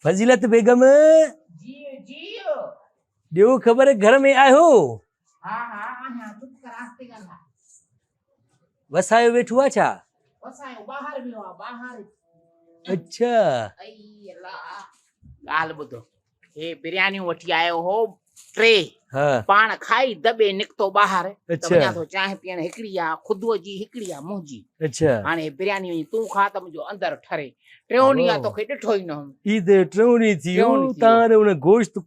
فضيلت بيگم. جيء جيء. ڏيو خبر گهر ۾ آهيو؟ ها ها آهيان چپ ڪر آهستي ڳالهاء. وسايو ويٺو آ ڇا؟ وسايو ٻاهر ويو آ ٻاهر. اڇا. اي الله ڳالهه ٻڌ هي بريانيون وٺي آيو هو ٽي پاڻ کائي دٻي نڪتو ٻاهر ته وڃان ٿو چانهه پيئڻ هڪڙي آ خدوء جي هڪڙي آ منهنجي هاڻي هي برياني وڃي تون کاء ته منهنجو اندر ٺري ٽيون ڏينهن آ توکي ڏٺو ئي نه هوم. عيد جو ٽيون ڏينهن ٿي ويو تان نه ان گوشت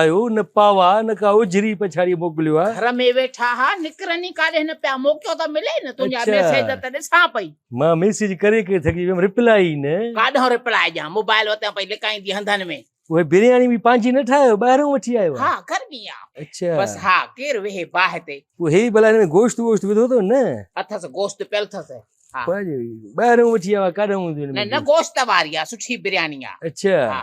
آيو نه پاوا نه ڪا اجري پڇاڙي موڪليو آ. گهر ۾ ويٺا ها نڪرن ئي ڪاڏي نه پيا موقعو ته ملي نه تنهنجا ميسيج ته ڏسان پئي. مان ميسيج ڪري ڪري ٿڪجي ويم رپلائي ئي نه. ڪاڏهون رپلائي ڏيان موبائل وتان پئي لڪائيندي هنڌن ۾. اهي برياني به پنهنجي نه ٺاهيو ٻاهرون وٺي آيو آ. ها گرمي آ. اڇا. بس ها ڪير ويهي باهه تي. پوء هي ڀلا هن ۾ گوشت ووشت وڌو اٿو نه؟ اٿس گوشت پيل اٿس. ها. ٻاهرون وٺي آيو آ ڪاڏهون هوندو هن ۾ نه نه گوشت واري آ سٺي برياني آ. اڇا. ها.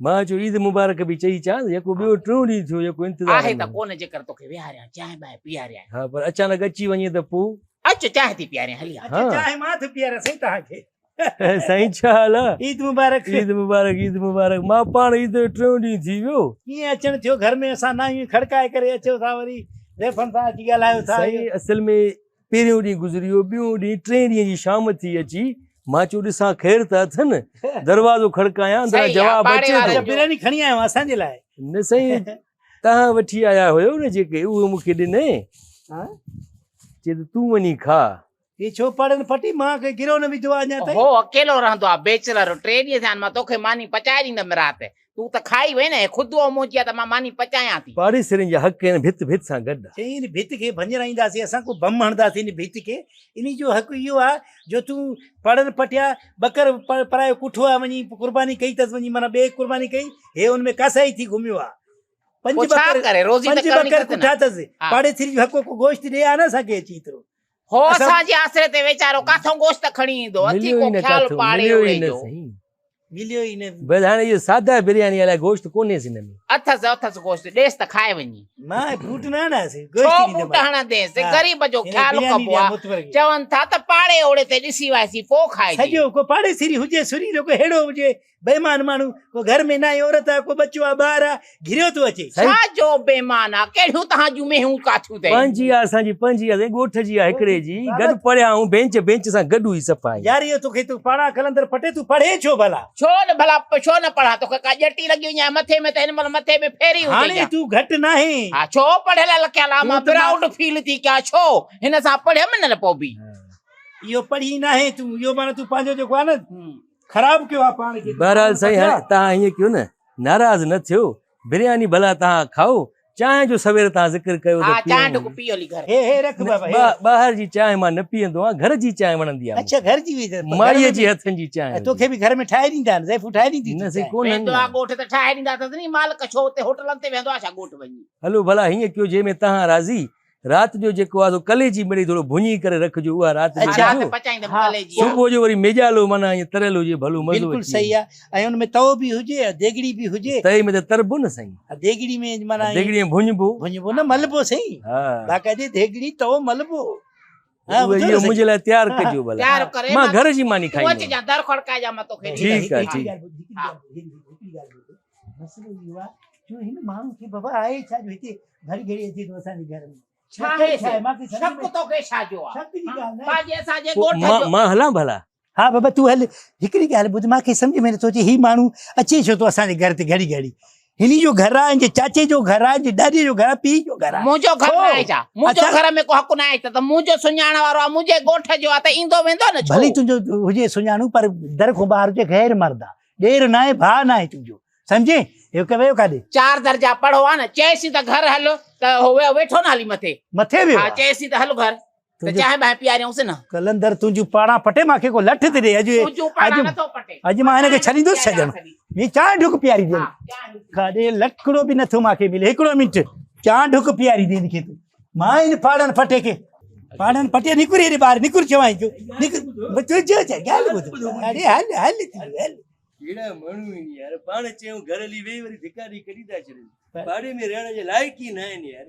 مان چيو عيد مبارڪ به چئي اچانس يڪو ٻيو ٽيون ڏينهن ٿيو يڪو انتظار آهي ته ڪونه جيڪر توکي ويهاريان چانهه ٻانهه پياريان. ها پر اچانڪ اچي وڃي ته پوء. اچ چانهه ٿي پياريان هلي آ. اچ چانهه مان ٿو پياريان سائين توهان کي. سائين ڇا حال آ؟ عيد مبارڪ. عيد مبارڪ عيد مبارڪ. مان پاڻ عيد جو ٽيون ڏينهن ٿي ويو. ڪيئن اچڻ ٿيو گهر ۾ اسان نه آهيون کڙڪائي ڪري اچو ٿا وري زيفن سان اچي ڳالهايو ٿا. سائين اصل ۾ پهريون ڏينهن گذري ويو ٻيون ڏينهن ٽئين ڏينهن جي شام ٿي اچي مان چيو ڏسان خير ته اٿن دروازو کڙڪايان اندران جواب اچي ٿو. برياني کڻي آيو اسان جي لاء. نه سائين توهان وٺي آيا هيو نه جيڪي اهي مون کي ڏنئي چي ته تون وڃي کاء. هي ڇو پڙن پٽي مان کي گرو نه وڌو آ اڃا تائين. هو اڪيلو رهندو آ بيچلر ٽي ڏينهن ٿيا آهن مان توکي ماني پچائي ڏيندم رات تون ته کائي وئين نه هي خدو ۽ منهنجي آ ته مان ماني پچايان ٿي. پاڙيسرين جا حق هن ڀت ڀت سان گڏ آ. چيائين هن ڀت کي ڀڃرائينداسين اسان ڪو بم هڻنداسين هن ڀت کي انهي جو حق اهو آ جو تون پڙن پٽيا ٻڪر پرايو ڪٺو آ وڃي قرباني ڪئي اٿس وڃي معنيٰ ٻئي قرباني ڪئي هي ان ۾ ڪاسائي ٿي گهميو آ پنج ٻڪر ڪري روزي ته پنج ٻڪر ڪٺا اٿس پاڙيسري جو حق ڪو گوشت ڏي آ نه اسان کي اچي ايترو. هو اسان جي آسري تي ويچارو ڪاٿئون گوشت کڻي ايندو، اٿي ڪو خيال پاڙي اوڙي جو. مليو ئي نه. بس هاڻي اهو ساده برياني الائي گوشت ڪونهيس هن ۾. اٿس اٿس گوشت ڏيس ته کائي وڃي. مان بوٽ نه هڻانس گوشت ڇو بوٽ هڻندينس غريب جو خيال ڪبو آ. چون ٿا ته پاڙي اوڙي تي ڏسي وائسي پوء کائجي. سڄو ڪو پاڙيسري هجي سريلو ڪو ههڙو هجي بيمان ماڻهو ڪو گهر ۾ ناهي عورت آ ڪو ٻچو آ ٻار آ گهريو ٿو اچي. ڇا جو بيمان آ ڪهڙيون توهان جون مينهون ڪاٿيون اٿئي. پنهنجي آ اسان جي پنهنجي آ سائين ڳوٺ جي آ هڪڙي جي گڏ پڙهيا آهيون بينچ بينچ سان گڏ هئي صفا ائين. يار اهو توکي تو پاڻان قلندر پٽي تون پڙهين ڇو ڀلا. ڇو نه ڀلا ڇو نه پڙهان توکي ڪا ڄٽي لڳي وڃي ها مٿي ۾ ته هن مهل مٿي ۾ ڦيري هجي هاڻي ها. تون گهٽ ناهين. ها ڇو پڙهيل لکيل آ مان پرائوڊ فيل ٿي ڪيان ڇو هن سان پڙهيم نه پوء به. اهو پڙهي ناهين تون اهو معنيٰ تون پنهنجو جيڪو آ نه. خراب ڪيو آ پاڻ کي. بهرحال سائين هاڻي توهان ائين ڪيو نه ناراض نه ٿيو برياني ڀلا توهان کائو چانهه جو سوير توهان ذڪر ڪيو ته ها چانهه ڍڪ پي هلي گهر. هي هي رک بابا هي رک. ٻاهر جي چانهه مان نه پيئندو آهيان گهر جي چانهه وڻندي آهي مون کي. اڇا گهر جي به مائيء جي هٿن جي چانهه. توکي به گهر ۾ ٺاهي ڏيندا آهن زائفون ٺاهي ڏينديون نه سائين ڪونهن ويندو آ ڳوٺ ته ٺاهي ڏيندا اٿس ني مالڪ ڇو اتي هوٽلن تي ويهندو آ ڇا ڳوٺ وڃي. هلو ڀلا هيئن ڪيو جنهن ۾ توهان راضي رات جو جيڪو آ سو ڪليجي مڙئي ٿورو ڀڃي ڪري رکجو اها رات جو رات ڏجو. پچائيندم ڪليجي. صبح جو وري ميڄالو معنيٰ ائين تريل هجي ڀلو مزو بلڪل اچي صحيح وڃي. آ ۽ ان ۾ تئو به هجي ۽ ديڳڙي به هجي. تئي ۾ ته تربو نه سائين. ها ديڳڙي ۾ معنيٰ ديڳڙي ۾ ڀڃبو. ڀڃبو نه ملبو سائين. ها. باقاعدي ديڳڙي تئو ملبو. ها اهو ٻڌو نه اهو سائين. منهنجي لاء تيار ڪجو ڀلا. تيار ڪري مان گهر جي ماني تون کائيندو. اچجان در کڙڪائجان مان توکي ٺيڪ آ ٺيڪ. ها. هڪڙي ڳالهه ٻڌ مسئلو اهو آ جو هن ماڻهو کي بابا آهي ڇا جو هتي گهڙي گهڙي اچي ٿو اسان جي گهر ۾. ڇا آهي شڪ توکي ڇا جو آ؟ شڪ جي ڳالهه ناهي. پنهنجي اسان جي ڳوٺ جو. مان هلان ڀلا؟ ها بابا تون هل. هڪڙي ڳالهه ٻڌ مان کي سمجهه ۾ نٿو اچي هي ماڻهو اچي ڇو ٿو اسان جي گهر تي گهڙي گهڙي. هن جو گهر آ، هن جي چاچي جو گهر آ، هن جي ڏاڏي جو گهر آ، پيء جو گهر آ. منهنجو گهر ناهي ڇا؟ منهنجو گهر ۾ ڪو حق ناهي ته منهنجو سڃاڻ وارو آ، منهنجي ڳوٺ جو آ ته ايندو ويندو نه ڇو؟ ڀلي تنهنجو هجي سڃاڻو پر در کان ٻاهر هجي غير مرد آ، ڏير ناهي ڀاء ناهي تنهنجو. سمجهين؟ هيو ڪي ويو ڪاڏي؟ چار درجا پڙهو آ نه، چئيسين ته گهر هل ته هو ويو ويٺو نه هلي مٿي. مٿي ويو ها آ؟ چئيسين ته هل گهر ته چانهه بانهه پياريونس نه. قلندر تنهنجون پاڙان پٽي مان کي ڪو لٺ ٿي ڏي اڄ تنهنجون پاڙان نٿو پٽي. اڄ مان هن کي ڇڏيندس ڇا ڄڻ. هي چانهه ڍڪ پياري ڏين. ڪاڏي لٺڙو به نٿو مان کي ملي. هڪڙو منٽ چانهه ڍڪ پياري ڏي هن کي تون. مان هن پاڙن پٽي کي پاڙن پٽي نڪر هيڏي ٻاهر نڪر چوانء ٿو نڪر تنهنجو ڇا ڳالهه ٻڌ اڙي هل هل هل. ڪهڙا ماڻهو آهن يار پاڻ چيون گهر هلي ويهي وري ڌڪا ڏئي ڪڍي ٿا ڇڏين. پاڙي ۾ رهڻ جي لائق ئي نه آهن يار.